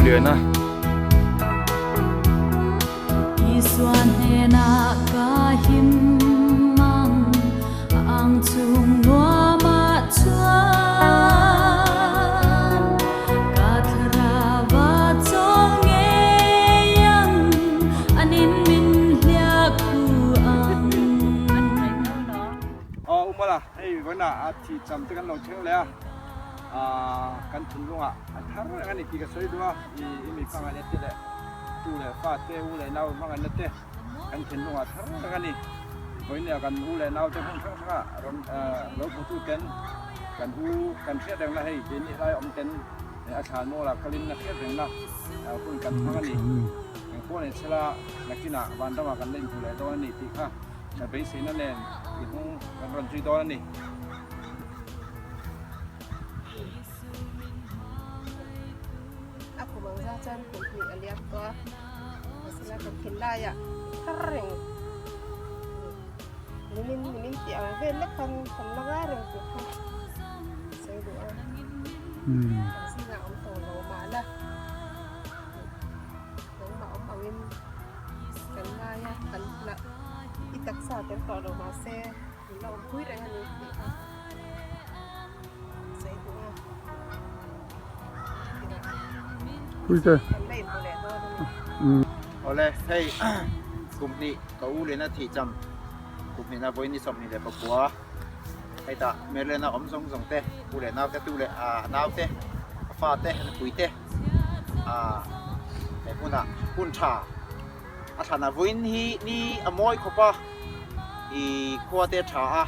Liana. Isua hnenah ka him ang, a ang chung nuamah chuan ka thlarau a chawl ngei ang, anin min hliah khu ang. Aw Umala, hei vawiinah a thi cham te kan lo thleng leh a, kan thinlungah a thar reng a ni tih ka sawi duh a, i mi hmangaihna te leh tu leh fa te, u leh nau hmangaihna te kan thinlungah a thar reng a ni. Vawiinah kan u leh nau te hmun hrang hrangah rawn lo hmutu ten kan u kan hriat reng la hei keini helai awm ten a thlan mualah kalin a hriat reng la hun kan hmang a ni. Engpawh nei chhela nakinah vanramah kan la inhmu leh dawn a ni tih kha ka beiseina nen i hnung kan rawn zui dawn a ni. A kum ang zah chuan kum hnih a liam tawh a, mahsela kan thin laiah thar reng nimin nimin tih ang vel lek khan kan la ngai reng tih kha ka sawi duh a, kan zingah awm tawh lo mahla nangmah awm angin kan ngai a, kan la i taksa tel tawh lo mahse min la awmpui reng a ni tih kha. Awle hei kum hnih ka u lena thih cham kum hnihna vawiin ni 29 hei tah Maryland a awm zawng zawng te u leh nau te tu leh a nau te a fa te a nupui te ah he hmunah hun tha a thlan a vawiin hi ni a mawi khawp a ih khua te a tha a.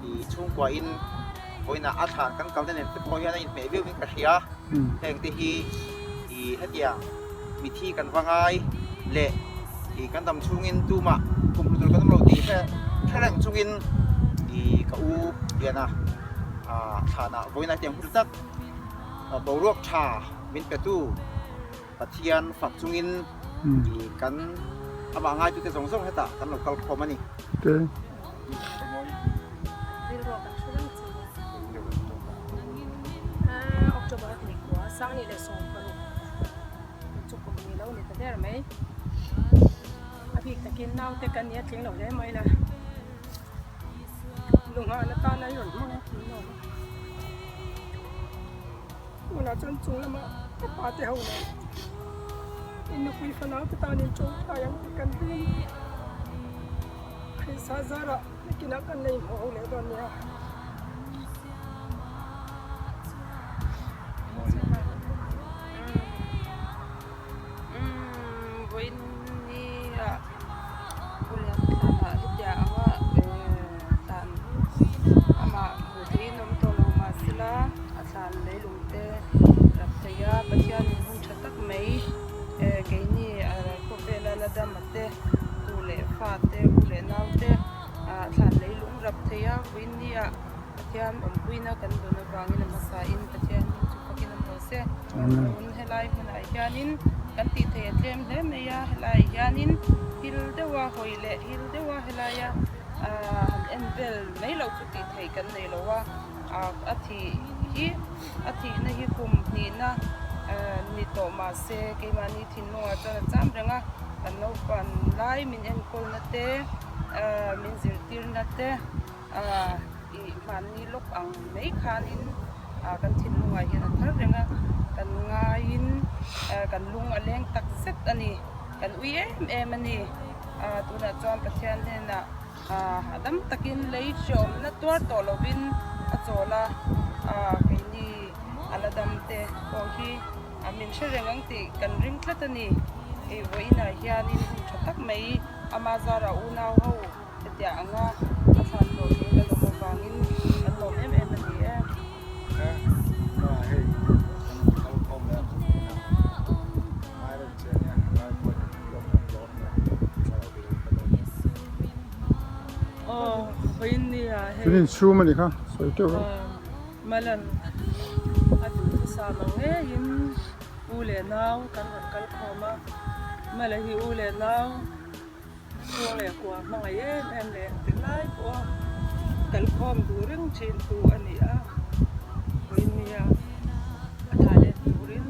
I chhungkua in vawiinah a thlan kan kalna nen te pawh hian a inhmeh viau in ka hria. Heng te hi i hetiang mithi kan va ngai leh i kan dam chhungin tumah kum hlu tur kan awm lo tih hre reng chungin i ka u Liana thlanah vawiinah hetiang hun tak boruak tha min petu Pathian fak chungin i kan amah ngaitute zawng zawng hetah kan lo kal khawm a ni. Tunah chuan chung lama ka pa te ho nen in nupui fanau te tan in tawngtai ang tih kan ring. Phaisa zarah nakinah kan la inhmuh ho leh dawn nia. Vawiinni-ah Pulian thlanah hetiang anga tlan amah hmuh theihin awm tawh lo mahsela a thlan leilung te rap thei a, Pathianin hun tha tak mai keini khawvela la dama te tu leh fa te u leh nau te thlan leilung rap thei a, Vawiinni-ah Pathian awmpuina kan dawn avangin a hmasain Pathian hming chu fakin a hmu se. Tun helai hmunah hianin kan tih theih a tlem hle mai a, helaiah hianin hil deuha hawi leh hil deuha helaia ah han en vel mai loh chu tih theih kan nei lo a, ah a thih hi a thihna hi kum hnihna ni tawh mahse keimahni thinlungah chuan a cham reng a, kan naupan lai min enkawlna te ah min zirtirna te. Ahh ih mahni lawk ang mai khanin ah kan thinlungah hian a thar reng a, kan ngaiin ah kan lung a leng tak zet a ni, kan ui em em a ni. Ah tunah chuan Pathian hnenah ah hahdam takin lei hreawmna tuar tawh lovin a chawl a, ah keini a la dam te pawh hi ah min hre reng ang tih kan ring tlat a ni. Ih vawiinah hianin hun tha tak mai ama zarah unau ho. Hetiang anga a thlan tawh thei ka lawm avangin kan lawm em em a ni e. Aw vawiin ni ah hei. Tun inchhum a ni kha sawi teuh rawh. Malan a duhthusam ang ngeiin u leh nau kan rawn kal khawm a, Mala hi u leh nau. Chhung leh kua hmangaih em em leh ti lai pawha kalkhawm duh reng thin tu a ni a, vawiin nia a thah let turin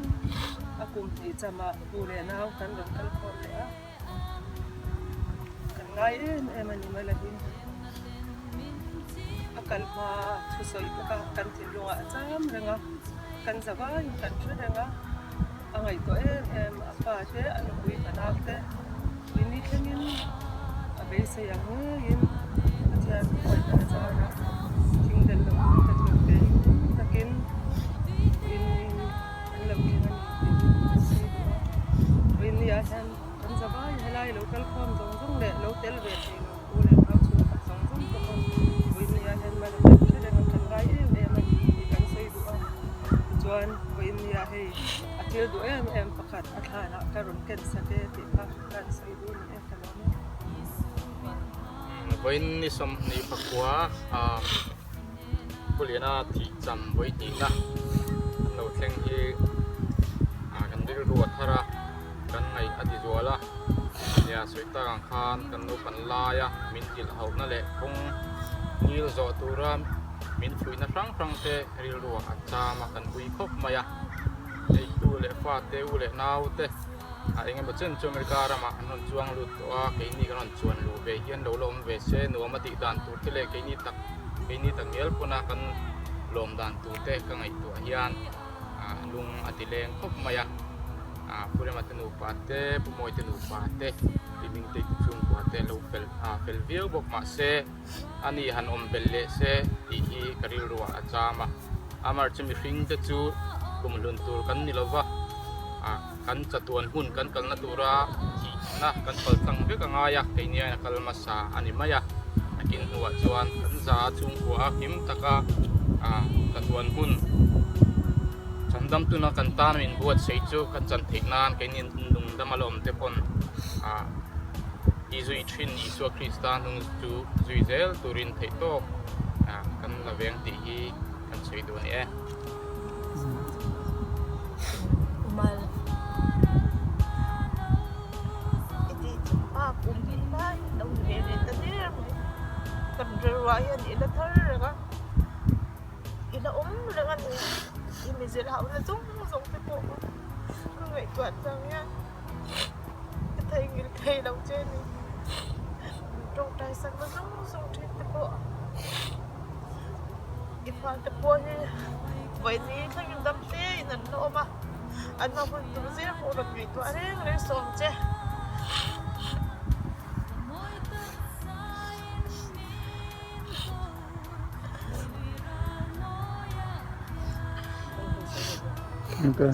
a kum hnih. hnih chamah u leh nau kan rawn kal khawm leh a, kan ngai em em a ni mai lo hi. A kal hma thusawi te kha kan thinlungah a cham reng a, kan za vaiin kan hre reng a, a ngaihtuah em em a pa te a nupui fanau te ini thlengin a beisei ang ngeiin Pathian huaina a zar a, thing del loh in ka tur te takin in an lo thleng a ni tih an sawi duh a, vawiin ah hian kan za vai helai lo kal khawm zawng zawng leh lo tel ve thei lo u leh nau chhungkhat zawng zawng te pawh vawiin ah hian mal kan hre reng a, kan ngai em em a ni tih kan sawi duh a, tichuan vawiin ah hei a thil duh em em pakhat a thlanah ka rawn ken sak e tih kha ka han sawi duh a ni e ka lawm e. Vawiin ni 24 ah Pu Liana thih cham vawi hnihna an lo thleng hi kan rilru a thar a, kan ngaih a ti zual a, nia sawi tak ang khan kan naupan laia min zilh hauhna leh kawng ngil zawh tura min fuihna hrang hrang te rilru ah a cham a, kan ui khawp mai a, hei tu leh fa te u leh nau te a eng emaw chen chu America ramah an rawn chuang lut tawh a, keini kan rawn chuan luh ve hian lo la awm ve se nuam a tih dan tur te leh keini tak keini tak ngial pawna kan lawm dan tur te ka ngaihtuah hian lung a ti leng khawp mai a, Pu Rema te nupa te Pu Mawi te nupa te Pi Mingtei te chhungkua te lo fel fel viau bawk mahse ani han awm belh leh se tih hi ka rilruah a cham a, amar chu mihring te chu kumhlun tur kan ni lova kan chatuan hmun kan kalna tura thihna kan paltlang vek a ngai a, keini aiin a kal hmasa a ni mai a, nakin hnuah chuan kan za chhungkua a him taka chatuan hun Chandam tuna kan tan min buatsaih chu kan chan theih nan keini lungdam a la awm te pawn i zui thin Isua Krista hnung chu zui zel turin theih tawk kan la veng tih hi kan sawi duh a ni e. I la awm reng a ni. I mizir hauhna zawng zawng te pawh ka ngaihtuah chang hian ka theihnghilh thei lo che a ni. Tawngtai sakna zawng zawng thin te pawh i fate pawh hi vawiin thlengin dam te in an la awm a, an hma hun tur zel pawh rawn ngaihtuah reng reng sawm che. Okay.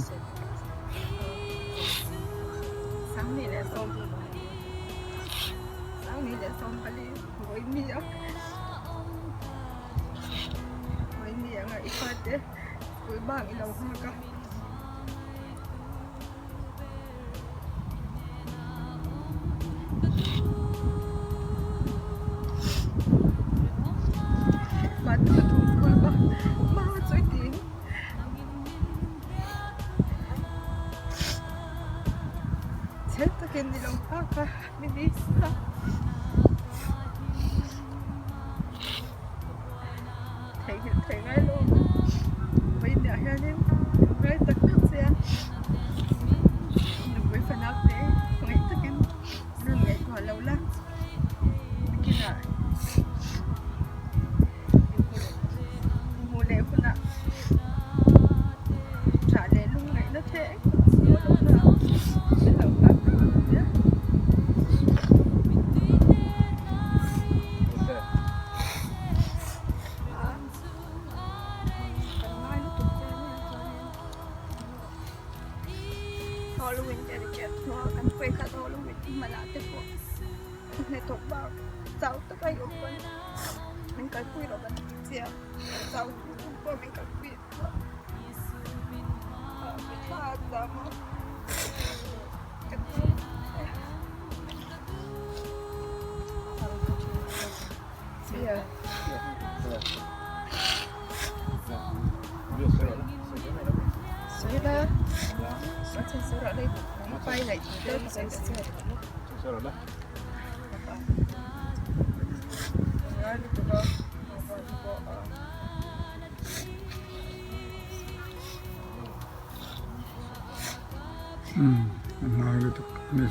ani.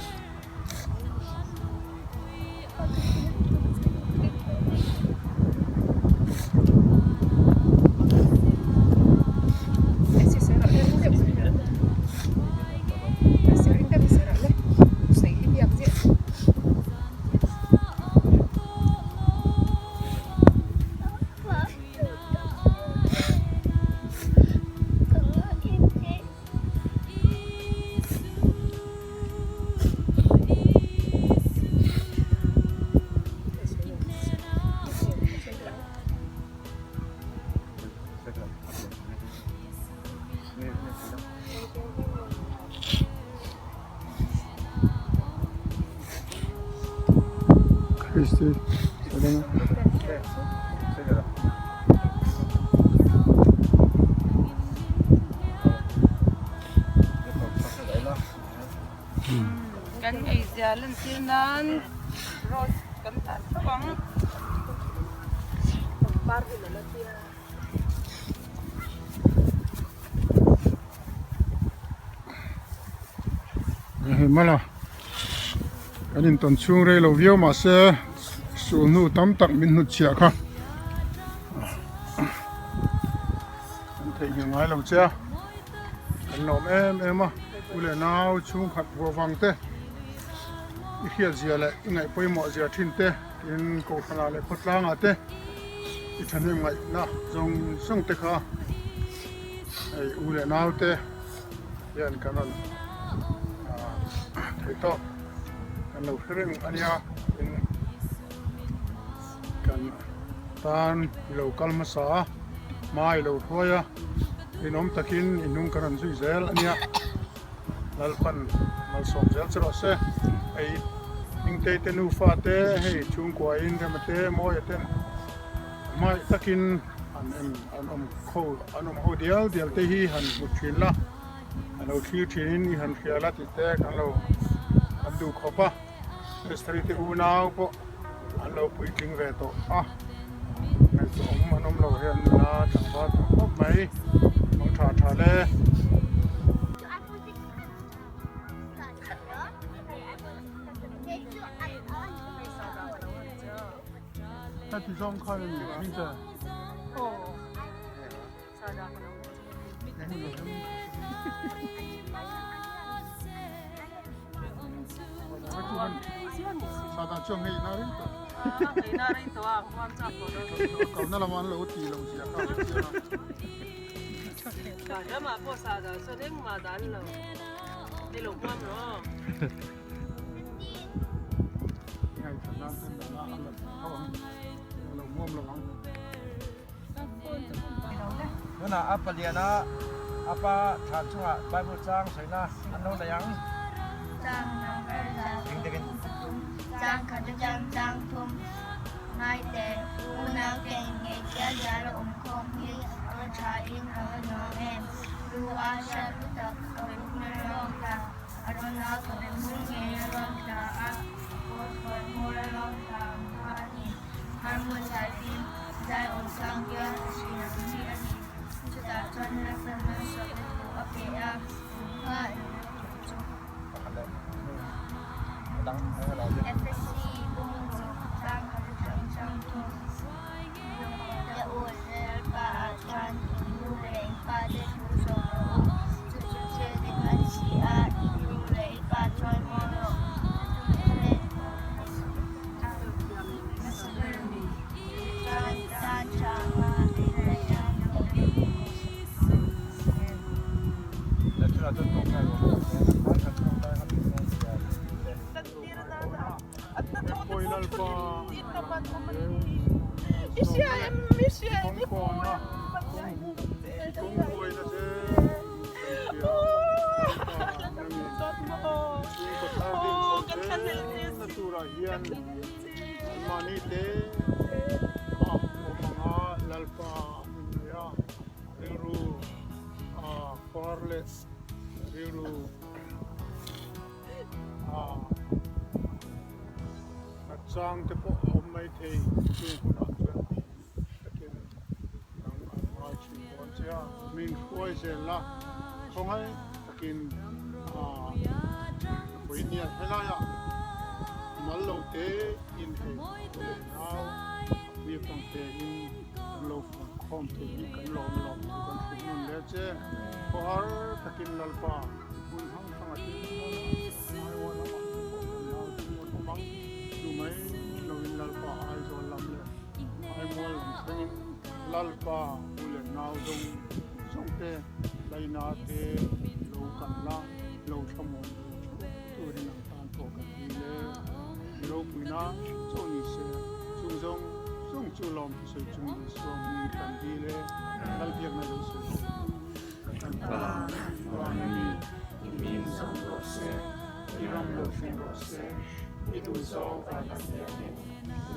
Christy, Kan ngaihzia lantir nan rose kan dah theuh ang. Hei mala kan intawn chhung rei lo viau mahse sulhnu tam tak min hnut chhiah kha kan theihnghilh ngai lo che a kan lawm em em a u leh nau chhungkhat vuah vang te i hriat zia leh i ngaih pawimawh zia thin te tin kohhran ah leh khawtlang ah te i thahnem ngaihna zawng zawng te kha hei u leh nau te hian kan rawn thei tawh kan lo hre reng a nia tin kan tan i lo kal hmasa a hma i lo hruai a inawm takin i hnung kan rawn zui zel a nia Lalpan malsawm zel che rawh se hei Hmingtei te nufa te hei chhungkua in Rema te Mawia ten hmaih takin an en an awm kho an awm ho dial dial te hi han hmu thin la a lo thlir thin in i han hria la tih te kan lo kan duh khawp a mistiri te unau pawh an lo puitling ve tawh a ngaihtuah awm an awm lo hian nula tlangval tawh khawp mai hmuh tha tha le. Heti zawng khan a ni hming che. Sada chuang hei na ring tawh. Hei na ring tawh a, huam chak tawh lo. Kalna lama an lo ti lo zia kha a chiang a. Ramah pawh sada chuan engmah dan lo. Hei lo huam rawh. Tunah a paliana a pa thlan chungah Bible chang sawiina an lo nei ang. Chang number za pathum chang khat atang chang thum ngai teh unau te inngei chial dial a awm khawm hi a va tha in a va nuam em. Lu a hriat lu tak ka bukna rawng tla. A rawn a ka be hmul ngei a rawn tla a, a pawl thawi hmawr a rawn tla ang kha a ni. Harmon zaipin zai awm tlang bial a hrin ang hi a ni. Chutah chuan Lalpan malsawmna thu a pe a, kum kha a in rawng chu. FSC bung tlang khat atang chang thum te u Lalpa ah chuan in nu leh in pa te thu zawm rawh u. Chu chu thil dik an si a, in nu leh i pa chuan maw rawh. Chu chu thil chuan tan tha anga inlaih ang. Chang te pawh a awm mai thei chung hunah chuan takin nang an ngai thin dawn che a, min hruai zel la khawngaih takin. Vawinia helaiah mal lo te in hei u leh nau a pui atang te in kan lo fun khawm thei hi kan lawm lawm thu kan hrilh ngun le che. Khawhar takin Lalpa hmun hrang hrang a tin Aiwa lamah te pawh kan nau te an awm ang. Chu mai loin Lalpa Aizawl lam leh Aimual lam thlengin Lalpa u leh nau zawng zawng te Laina te lo kan la lo thlamuan ve theuh turin an tan pawh kan ti le. Mi ropuina chauh ni se, chung zawng zawng chu lawm thusawi chung Isua hming kan ti le, Lalbiakna lo sawi ho in. Kan Pa, Vana mi, i hming zawng rawh se, i ram lo thleng rawh se, i duh zawng van ang hianin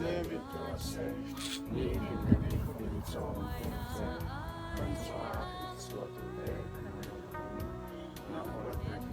lem i rawh se, ni tin kan ei khawpin chaw an pek che, kan chhuah a theih chhuah tur te kan lo hmu.